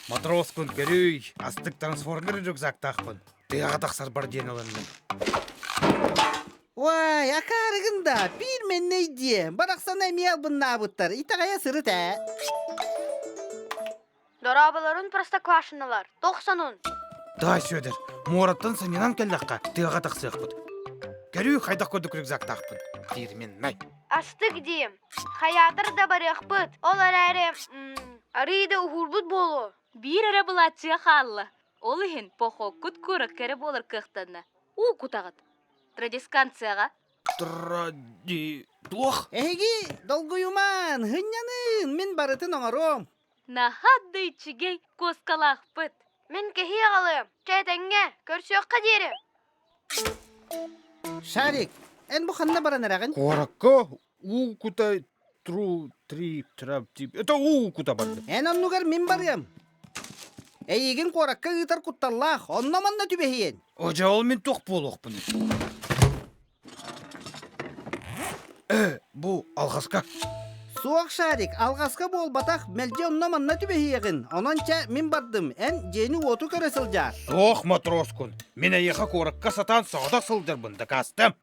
Матроскун көрүй, астык трансформер рюкзактаахпын. Тыаҕа тахсарбар диэн ылынным. Уай, акаарыгын да, пиирмэннэй диэ, барахсаны эмиэ албыннаабыттар, итэҕэйэ сырыт ээ. Дорооболорун простоквашиналар, тохсонун! Дай, Сүөдэр, муораттан санньынан кэллэххэ, тыаҕа тахсыахпыт. Көрүү хайдах курдук рюкзактаахпын. Фирменнай. Астык диим. Хайаатар да барыахпыт. Ол эрээри, арыый да уһуурбут буолуо. Биир эрэ былааччыйа хаалла. Ол иһин похуоккут куоракка эрэ буолар кыахтанна. Уу кутаҕыт. Традисканцияҕа. Тради... Туох? Эһиги долгуйумаан, һынньаныын, мин барытын оҥоруом. Наһаа да үчүгэй куоскалаахпыт. Мин кэһии аҕалыам. Чэ этэҥҥэ, көрсүөххэ диэри. Шарик, эн бу ханна баран эрэҕин? Куоракка уу кута тру три трап тип это уу кута бардым. Эн оннугар мин барыам. Эйигин куоракка ыытар кутталлаах, онно-манна түбэһиэн. О, дьэ ол мин туох буолуохпунуй? Э, бу алҕаска. Суох, Шарик, алҕаска буолбатах, мэлдьи онно-манна түбэһиэҕин. Онон чэ, мин бардым, эн дьиэни-уоту көрө сылдьаар. Суох, матроскун, мин эйиэхэ куоракка сатаан соҕотох сылдьарбын дакаастыам.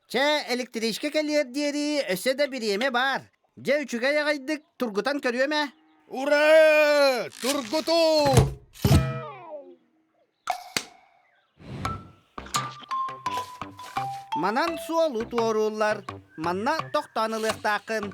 Чэ, электричкэ кэлиэр диэри өссө да бириэмэ баар. Дьэ, үчүгэй аҕайдык тургутан көрүөм ээ. Ура! Тургутуу! Манан суолу туорууллар, манна тохтоон ылыахтааххын.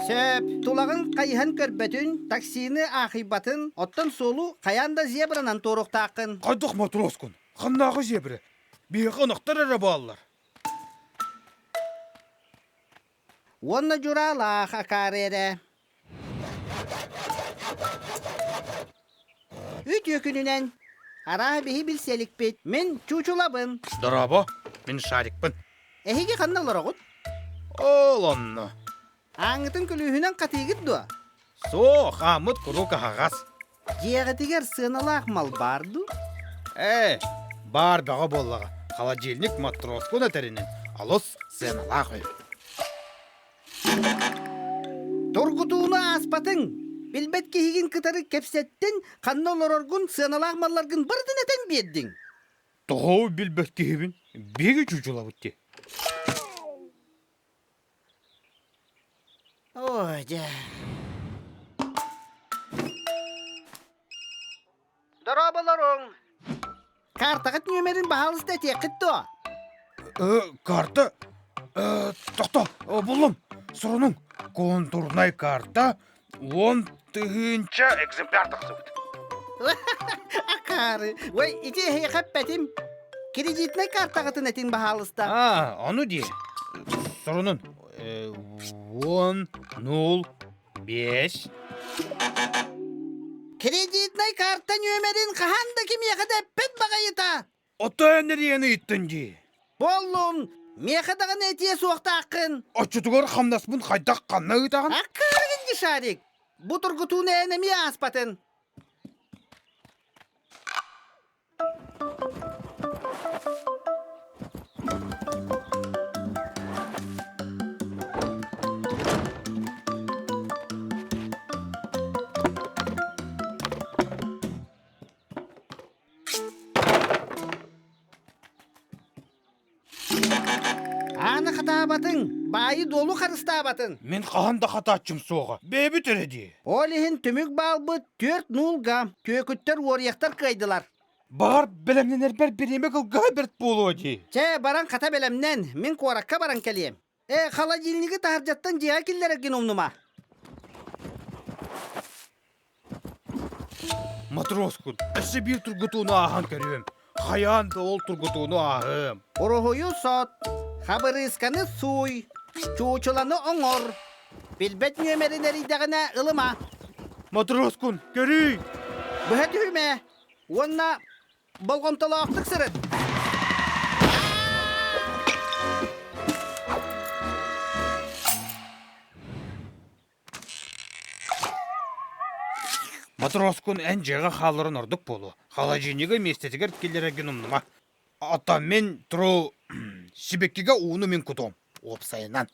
Сөп, тулаҕын хайыһан көрбөтүн, таксины аахыйбатын, оттон суолу хайаан да зебранан туоруохтааххын. Хайдах матроскун? Ханнааҕы зебра? Биһиэхэ ынахтар эрэ бааллар. Уонна дьураалаах акаары эрэ. Үтүө күнүнэн! Арааһа биһи билсэ иликпит. Мин чуучулабын. Дорообо, мин Шарикпын. Эһиги ханна олороҕут? Ол онно. Ааҥҥытын күлүүһүнэн хатыыгыт дуо? Суох, ааммыт куруук аһаҕас. Дьиэҕитигэр сыаналаах мал баар дуу? Ээ, баар бөҕө буоллаҕа. Холодильник матроскун этэринэн алыс сыаналаах үһү. Тургутууну ааспатыҥ. Билбэт киһигин кытары кэпсэттин, ханна олороргун, сыаналаах малларгын барытын этэн биэрдиҥ. Тоҕо билбэт киһибин? Биһиги чуучулабыт дии. Ой, дьэ. Дорооболоруҥ. Картаҕыт нүөмэрин баһаалыста этиэххит дуо? Карта? Тохто, буллум. Сурунуҥ. Контурнай карта 10 000 экземпляр тахсыбыт. Акаары. Ой, ити эһиэхэ эппэтим. Кредитнай картаҕытын этиҥ баһаалыста. А, ону дии. Сурунун. 10 0 5 Кредитнай карта нүөмэрин хаһан да кимиэхэ да эппэт баҕайыта. Оттон энергияны ыйыттын дии. Буоллун, миэхэ даҕаны этиэ суохтааххын. Оччотугар хамнаспын хайдах ханна ыытаҕын? Аккаарыгын дии, Шарик. Бу тургутууну эн эмиэ ааспатын. Ааны хатаабатыҥ, баайы-дуолу харыстаабатын. Мин хаһан да хатааччым суоҕа. Бэйэбит эрэ дии. Ол иһин түмүк баалбыт түөрт нуулга түөкүттэр уоруйахтар кыайдылар. Баҕар бэлэмнэнэрбэр бириэмэ кылгаһа бэрт буолуо дии. Чэ, баран хата бэлэмнэн, мин куоракка баран кэлиэм. Э, холодильнигы таһырдьаттан дьиэҕэ киллэрэргин умнума. Матроскун, өссө биир тургутууну ааһан көрүөм. Хайаан да ол тургутууну ааһыам. Уруһуйу сот, хабырыысканы сууй, чуучуланы оҥор. Билбэт нүөмэрин эрийдэҕинэ ылыма. Матроскун, көрүүй! Быһа түһүмэ уонна Болҕомтолоохтук сырыт. Матроскун эн дьиэҕэ хаалларан ордук буолуо. Холодильнигы миэстэтигэр киллэрэргин умнума. Оттон мин тру сибэккигэ ууну мин кутуом. Уопсайынан.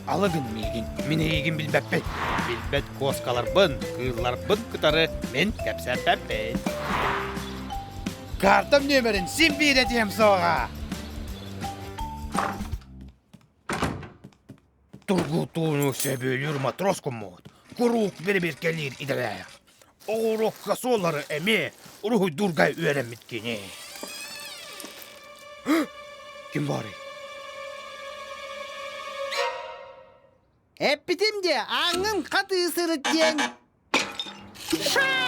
Алыгын миигин, мин эйигин билбэппин. Билбэт куоскаларбын, кыылларбын кытары мин кэпсэппэппин. Картам нүөмэрин син биир этиэм суоҕа. Тургутууну сөбүлүүр матрос куммут, куруук бэрэбиэркэлиир идэлээх. Оҕуруокка суоллары эмиэ уруһуйдуурга үөрэммит кини. Ким баарый? Эппитим дии, ааҥҥын хатыы сырыт диэн. Ша!